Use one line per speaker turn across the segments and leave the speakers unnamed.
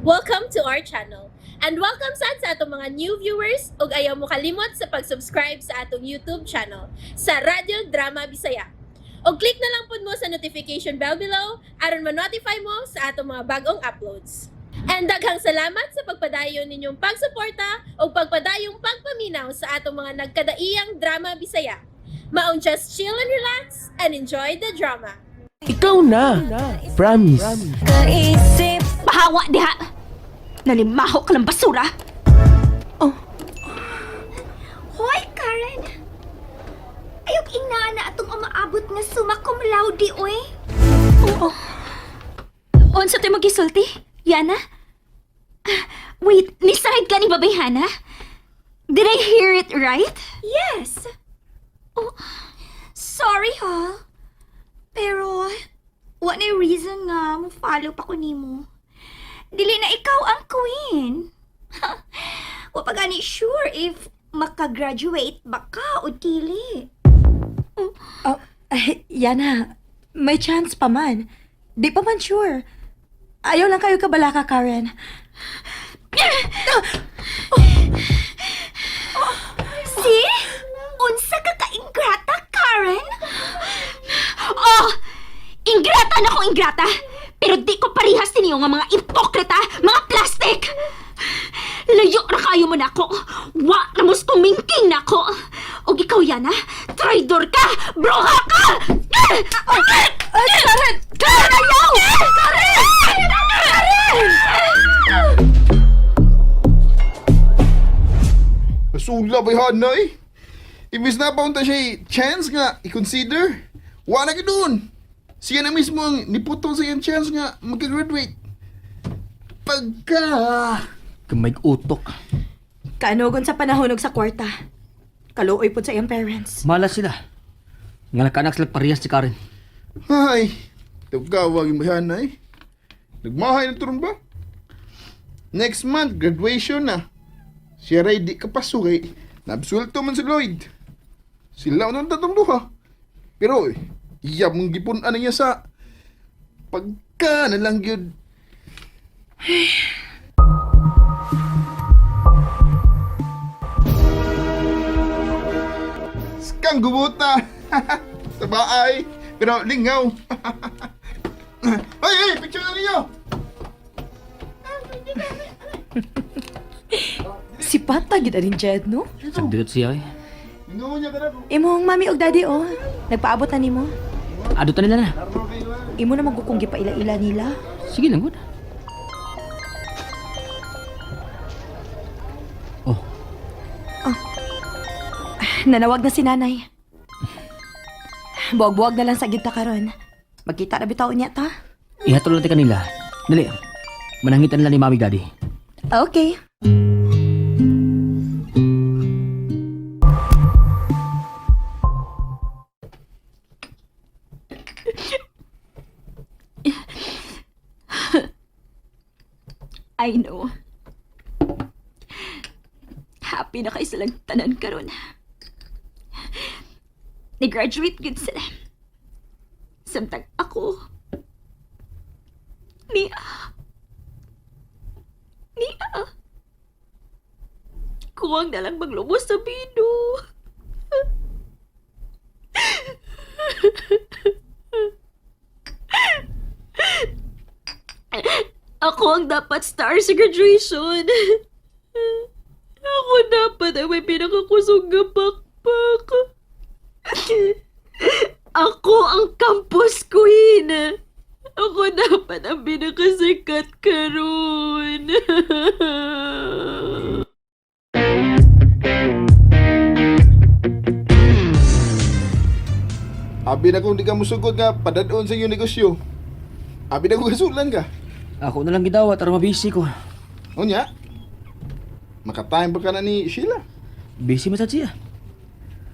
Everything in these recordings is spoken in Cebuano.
Welcome to our channel. And welcome sad sa atong mga new viewers ug ayaw mo kalimot sa pag-subscribe sa atong YouTube channel sa Radyo Drama Bisaya. Og click na lang pud mo sa notification bell below aron ma-notify mo sa atong mga bagong uploads. And daghang salamat sa pagpadayon ninyong pagsuporta ug pagpadayong pagpaminaw sa atong mga nagkadaiyang drama Bisaya. Maong just chill and relax and enjoy the drama.
Ikaw na. Promise.
Kaisip.
Pahawa diha! Nalimaho ka ng basura!
Oh.
Hoy, Karen! Ayok ingana atong umaabot nga summa cum laude, oy. Oo. Unsa to'y magisulti? Yana? Ah, wait, ni-side ka ni Babay Hana? Did I hear it right?
Yes.
Oh, sorry ha. Pero, wa na reason nga mo follow pa ko nimo. Dili na ikaw ang queen. Wa pa gani sure if makagraduate ba ka o dili.
Oh, ay, Yana, may chance pa man. Di pa man sure. Ayaw lang kayo kabalaka, Karen.
See? Unsa ka ka-ingrata, Karen? Oh! Ingrata na ko, ingrata! Pero di ko parihas ninyo nga mga ipokrita, mga plastic! Layo ra kayo mo nako. Wa ra mo tumingking nako. Og ikaw, Yana, traidor ka! Bruha ka!
Ay, Karen! Karen, ayaw! Karen! Karen!
Masula ba yung na eh? Imbis na paunta siya eh, chance nga, i-consider. Wala ka doon. Siya na mismo ang niputol sa iyang chance nga magka-graduate. Pagka...
Gamay utok.
Kaanogon sa panahon og sa kwarta. Kaluoy pod sa iyang parents.
Malas sila. Nga nakanak sila parehas si Karen.
Ay, tugawag yung bayan na eh. Nagmahay na turun ba? Next month, graduation na. Siya ray di kapasok eh. Nabsulto man si Lloyd. Sila nang tatong duha. Pero, eh, iya mong gipun-an niya sa pagka na lang yun. Skang gubuta. Sa baay. Pero lingaw. Ay, ay, picture na ninyo.
Si Pata gid aning Jed, no?
Sagdilot siya eh.
Lingaw niya ka na.
Imong mami og daddy, oh. Nagpaabot na nimo.
Adutan nila na.
Imo na magkukong gipaila-ila nila.
Sige lang, good. Oh,
Nanawag na si nanay. Buwag-buwag na lang sa gid ta karon. Magkita na bitaw niya ta.
ihatol natin kanila. Dali. Manangitan nila ni Mami Daddy.
Okay.
I know. Happy na kay silang tanan karon. Ni-graduate gud sila. Samtang ako, niya, niya, kuwang na lang maglubos sa bino. Ako ang dapat star sa graduation. Ako dapat ang may pinakakusog nga pakpak. Ako ang campus queen. Ako dapat ang pinakasikat karon.
Abi na kung di ka musugod nga, padadon sa iyong negosyo. Abi na kung kasulan ka.
Ako na lang gidawat aron mabisi ko.
Unya, makatime pa ka na ni Sheila.
Busy man sad siya.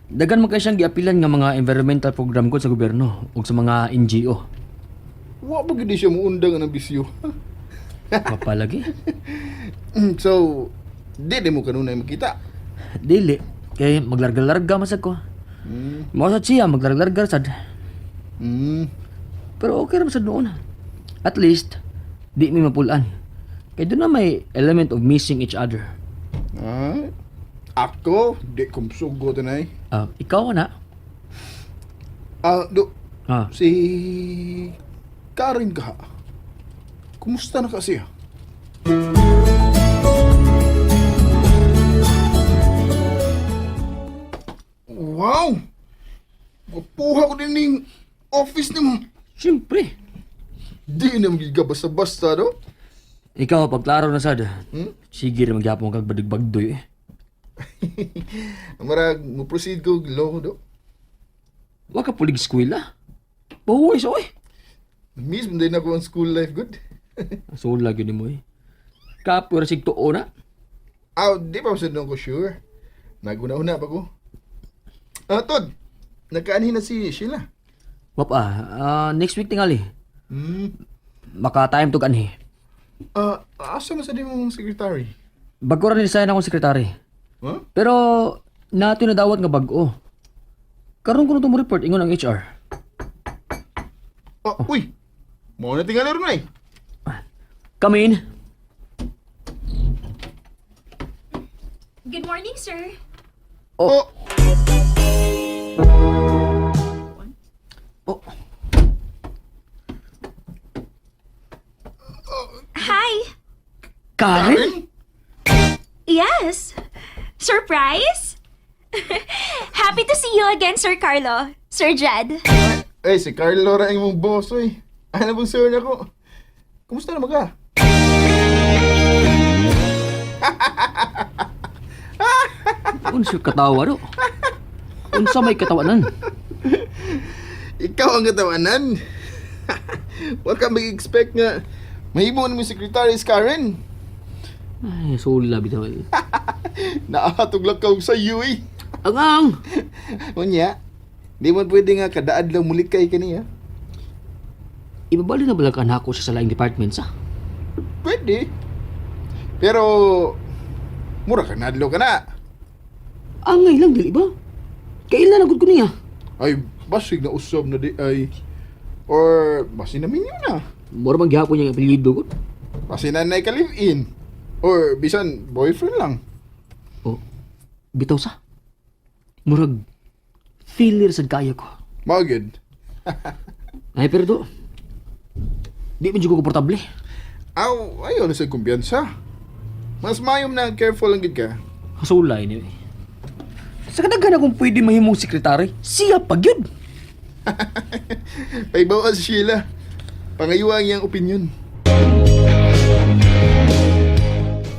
Dagan man kay siyang giapilan nga mga environmental program ko sa gobyerno ug sa mga NGO.
Wa pa gid siya muundang ng bisyo.
Mapalagi.
So, di di mo kanunay makita.
Dili kay maglarga-larga man sad ko. Mao sad siya maglarga-larga sad. Pero okay ra man sad noon. At least di mi mapulan. Kay doon na may element of missing each other.
Ah, ako, di ko musugot na eh.
Ah, ikaw na.
Ah, do,
Ah,
si Karen ka. Kumusta na kasi? Wow! Mapuha ko din ning office nimo.
Siyempre.
Di na magiga basta-basta do.
Ikaw, pagklaro na sad.
Hmm?
Sige rin magyapon kag badig-bagdoy eh.
Marag mo proceed ko og law do.
Wa ka pulig eskwela. Bahuway sa oy.
Miss mo din ako ang school life good.
Sula gyud nimo eh. Kapoy ra sig tuo na.
Ah, di pa sad ko sure. Naguna-una pa ko. Ah, Tod. Nakaanhin na si Sheila.
Wap ah, next week tingali. Maka time to anhi.
Ah, asa man sa di mong secretary?
Bago ra ni design akong sekretary.
Huh?
Pero nato na dawat nga bag-o. Karon ko na mo report ingon ang HR.
Ah, uy. Mao na tingali ron ay.
Come in.
Good morning, sir.
Oh.
Oh.
Oh,
Hi.
Karen?
Yes. Surprise? Happy to see you again, Sir Carlo. Sir Jed.
Eh, si Carlo ra imong boss oy. Ano bang sir nako? Kumusta na ka?
Unsa katawa do? Unsa may katawanan?
Ikaw ang katawanan. Wa ka mag-expect nga mahimo na mo secretary si Karen.
Ay, sula bitaw. Eh.
Naatog lang ka og sayo eh.
Ang ang.
Unya, di man pwede nga kadaad lang muli kay kaniya.
Ibabali na bala ka nako siya sa laing department sa?
Pwede. Pero mura ka nadlo ka na.
Angay lang dili ba? Kailan na gud ko niya?
Ay, basig na usab na di ay. Or basin na minyo na.
Mura man gihapon niya ang apelyido gud.
Basin na ka live-in. Or bisan boyfriend lang.
Oh, bitaw sa. Murag feeler sad kayo ko.
Mao gyud.
Ay pero do. Di man jud ko komportable.
Aw, ayaw na sa kumpiyansa. Mas mayom na careful lang gid ka.
Hasulay ni. Sa kadaghan akong pwede mahimong sekretary, siya pa gyud.
Paibaw si Sheila. Pangayuang iyang opinion.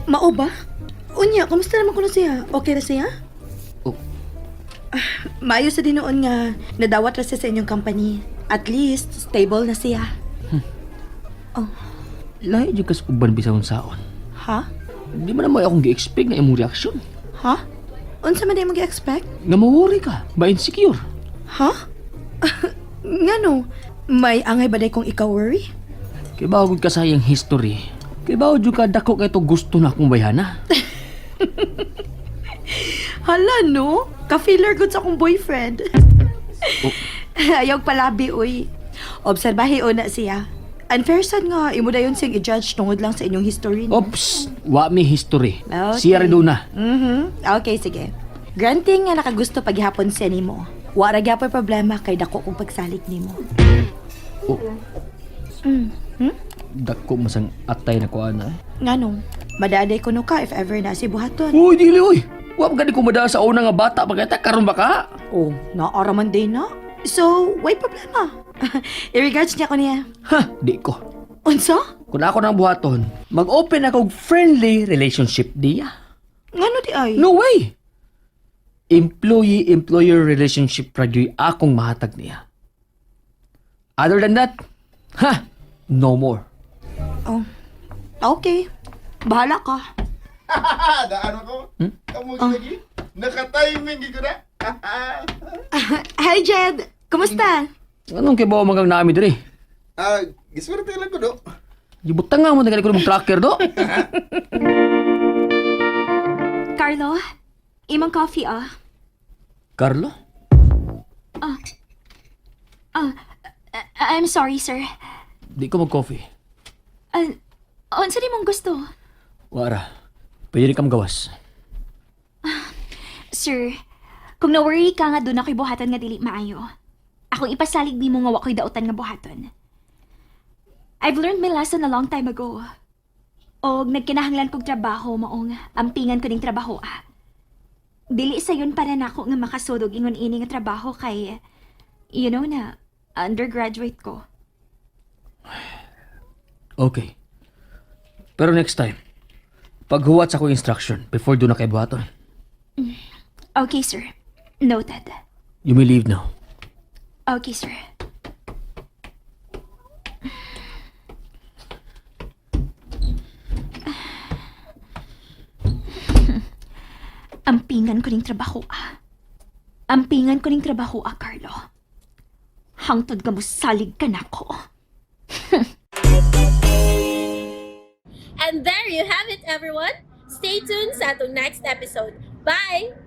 Mao ba? Unya, kumusta naman kuno siya? Okay ra siya?
Oh,
Maayo sa dinuon nga nadawat ra siya sa inyong company. At least, stable na siya.
Lahi jud kas uban bisan saon.
Ha?
Di man naman akong gi-expect nga imong reaksyon.
Ha? Unsa man di mo gi-expect?
Nga ma-worry ka, ba insecure.
Ha? Ngano? May angay ba day kung ikaw worry?
Kay bawo gud ka sa iyang history. Kay bawo jud ka dako kay to gusto na akong bayhana.
Hala no? Ka-feeler good sa akong boyfriend.
Oh.
Ayaw palabi, uy. Obserbahi una siya. Unfair sad nga, imo dayon siyang i-judge tungod lang sa inyong history niya.
Ops, wa mi history.
Okay.
Siya rin na.
Okay, sige. Granting nga nakagusto paghihapon siya nimo. Wa ra gyapon problema kay dako kong pagsalig nimo.
Oh. Dako masang atay na ko ana. Eh.
Nganong? Madaday kuno ka if ever na si buhaton.
Uy, dili uy. Wa man gani ko madala sa una nga bata pagkata karon ba ka?
Oh, naara man din na. So, way problema. I-regards niya ko niya.
Ha, di ko.
Unsa?
Kung ako nang buhaton, mag-open ako og friendly relationship diya.
Ngano di ay?
No way. Employee-employer relationship ra gyud akong mahatag niya. Other than that, ha, no more.
Oh. Okay. Bahala ka.
Daan ako. Kamu lagi. Naka-timing gid ko na.
Hi, Jed. Kumusta?
Anong kay bawo magang naami diri?
Ah, giswerte lang ko do.
Gibutang nga mo na ko ng tracker do.
Carlo, imong coffee ah.
Carlo?
I'm sorry, sir.
Di ko mag-coffee.
Ah, Unsa di mong gusto?
Wara. Pwede rin ka magawas.
Sir, kung na-worry ka nga doon ako'y buhaton nga dili maayo. Akong ipasalig nimo nga wa ko'y dautan nga buhaton. I've learned my lesson a long time ago. Og nagkinahanglan kog trabaho maong ampingan ko ning trabaho ah. Dili sayon para nako nga makasudog ingon ini nga trabaho kay you know na undergraduate ko.
Okay. Pero next time, paghuwat sa akong instruction before doon na kay buhaton.
Okay, sir. Noted.
You may leave now.
Okay, sir. Ampingan ko ning trabaho ah. Ampingan ko ning trabaho ah, Carlo. Hangtod ka mo salig ka nako.
And there you have it, everyone. Stay tuned sa atong next episode. Bye!